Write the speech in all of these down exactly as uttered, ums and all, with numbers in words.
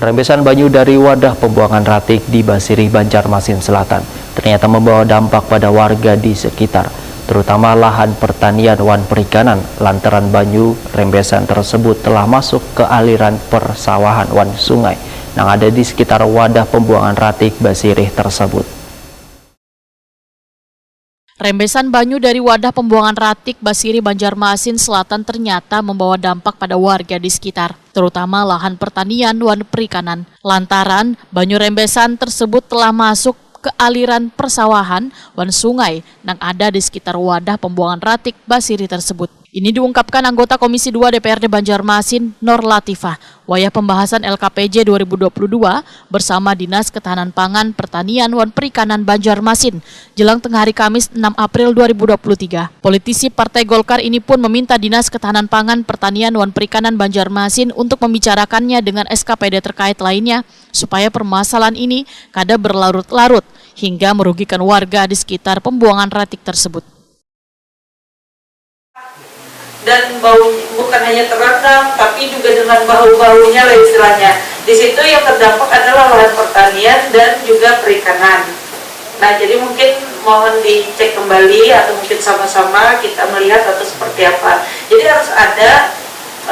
Rembesan banyu dari wadah pembuangan ratik di Basirih, Banjarmasin Selatan, ternyata membawa dampak pada warga di sekitar, terutama lahan pertanian wan perikanan, lantaran banyu rembesan tersebut telah masuk ke aliran persawahan wan sungai nang ada di sekitar wadah pembuangan ratik Basirih tersebut. Rembesan banyu dari wadah pembuangan ratik Basirih, Banjarmasin Selatan ternyata membawa dampak pada warga di sekitar, terutama lahan pertanian wan perikanan. Lantaran banyu rembesan tersebut telah masuk ke aliran persawahan wan sungai nang ada di sekitar wadah pembuangan ratik Basirih tersebut. Ini diungkapkan anggota Komisi dua D P R D Banjarmasin, Nur Latifah, wayah pembahasan L K P J dua ribu dua puluh dua bersama Dinas Ketahanan Pangan, Pertanian, wan Perikanan Banjarmasin, jelang tengah hari Kamis, enam April dua ribu dua puluh tiga. Politisi Partai Golkar ini pun meminta Dinas Ketahanan Pangan, Pertanian, wan Perikanan Banjarmasin untuk membicarakannya dengan S K P D terkait lainnya, supaya permasalahan ini kada berlarut-larut hingga merugikan warga di sekitar pembuangan ratik tersebut. Dan bau, bukan hanya terendam, tapi juga dengan bau-baunya lah istilahnya. Di situ yang terdampak adalah lahan pertanian dan juga perikanan. Nah, jadi mungkin mohon dicek kembali atau mungkin sama-sama kita melihat atau seperti apa. Jadi harus ada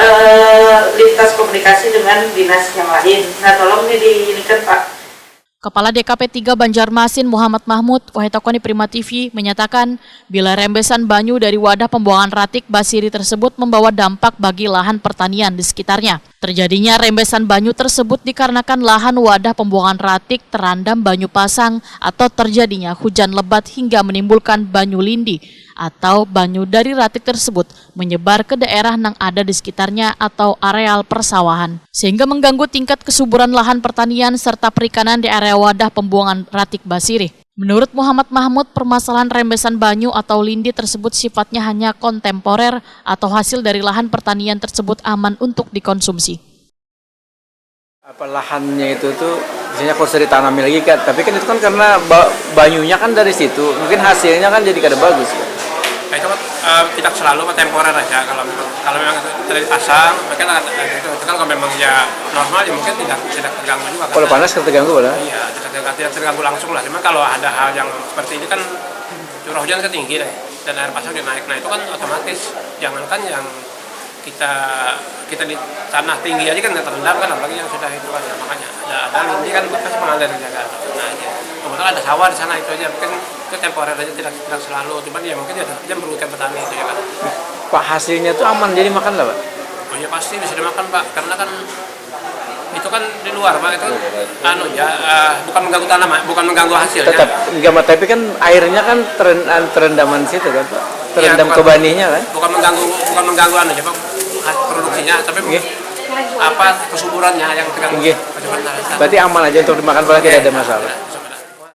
eh, lintas komunikasi dengan dinas yang lain. Nah, tolong nih di ini kan, Pak. Kepala D K P tiga Banjarmasin, Muhammad Mahmud, wahai tokoni Prima T V, menyatakan bila rembesan banyu dari wadah pembuangan ratik Basirih tersebut membawa dampak bagi lahan pertanian di sekitarnya. Terjadinya rembesan banyu tersebut dikarenakan lahan wadah pembuangan ratik terendam banyu pasang atau terjadinya hujan lebat hingga menimbulkan banyu lindi atau banyu dari ratik tersebut menyebar ke daerah nang ada di sekitarnya atau areal persawahan, sehingga mengganggu tingkat kesuburan lahan pertanian serta perikanan di area wadah pembuangan ratik Basirih. Menurut Muhammad Mahmud, permasalahan rembesan banyu atau lindi tersebut sifatnya hanya kontemporer atau hasil dari lahan pertanian tersebut aman untuk dikonsumsi. Apa lahannya itu tuh misalnya kalau usah ditanami lagi kan, tapi kan itu kan karena ba- banyunya kan dari situ, mungkin hasilnya kan jadi kada bagus kan. Nah, itu kan eh, tidak selalu temporer aja kalau memang kalau memang sudah dipasang, mungkin akan itu kan kalau memang ya normal ya mungkin tidak tidak terganggu juga. Kalau karena panas kan terganggu lah. Iya, tidak terganggu, tidak terganggu langsung lah. Cuma kalau ada hal yang seperti ini kan curah hujan kan tinggi deh dan air pasang dia naik, nah itu kan otomatis jangankan yang kita kita di tanah tinggi aja kan nggak terendam kan, apalagi yang sudah itu kan. Nah, makanya ada ada lindi kan bekas mengalir jaga, nah aja. Kebetulan ada sawah di sana, itu aja mungkin itu temporer aja, tidak tidak selalu, cuman ya mungkin ya tetap aja merugikan petani itu ya kan. Pak, hasilnya tuh aman jadi makan lah, Pak? Oh ya pasti bisa dimakan, Pak, karena kan itu kan di luar, Pak, itu anu ya, eh, bukan mengganggu tanaman, bukan mengganggu hasilnya. Tetap enggak, tapi kan airnya kan teren- terendaman situ kan, Pak? Iya, terendam bukan, ke banihnya kan? Bukan mengganggu, bukan mengganggu anu ya, Pak, produksinya, tapi Nggih. Apa kesuburannya yang terganggu? Nggih. Kesuburan tanaman. Berarti aman aja untuk dimakan, Pak, tidak ada masalah.